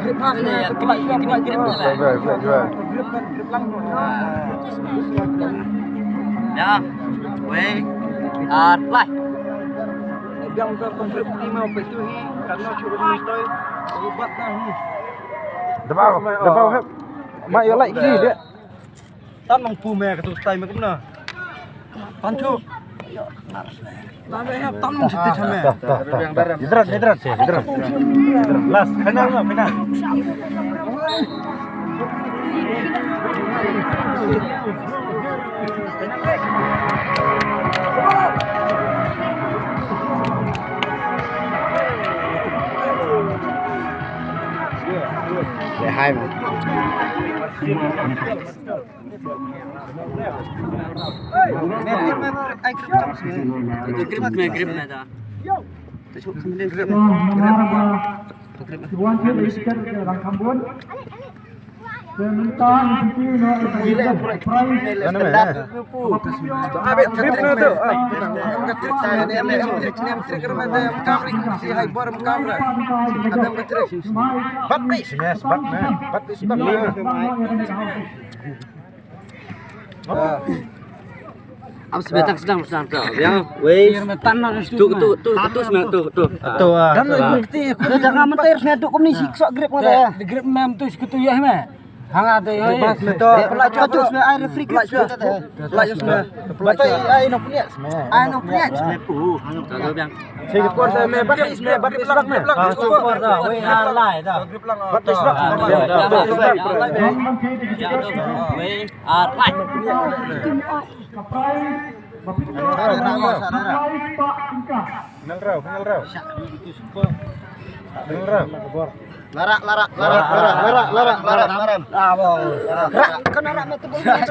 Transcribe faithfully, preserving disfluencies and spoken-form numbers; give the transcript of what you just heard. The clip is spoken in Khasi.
Grip pas ne, grip, grip, grip. Grip, grip, grip lang. Ya. Wei. Ar play. Biang ka kong grip ti mau pe tu hi, kan no chu ni toi. Ubat na hi. Dabaw, dabaw hep. Ma yo like ki de. Tan mang pu me ka tu stai me kumna. Tan chu. Tan me hep tan mang chu ti cha me. Idran, idran, idran. Last, final lah, final. Say hi, man. Grip me, grip me da. Bat me, bat me, bat me. Am sbe tak sedang sedang tu. Ya, wei. Tu tu tu tu sbe tu tu. Tu. Dan tu tu jangan mentir sbe tu kau ni sik sok grip kau ya. Grip mem tu sik tu ya me. Hanga tu ya. Pelak tu sbe ai refri grip tu. Pelak tu sbe. Batai ai no punya sbe. Ai no punya sbe pu. Hanga tu biang. Sik kor da me bat is me bat is bak me. Ah, tu kor da. Wei ar lai da. Bat is bak. Wei ar lai. Nal rau, nal rau. Nal rau. Larak, larak, larak, larak, larak, larak, larak. Ah, wow. Rak, kena rak metu. Mana?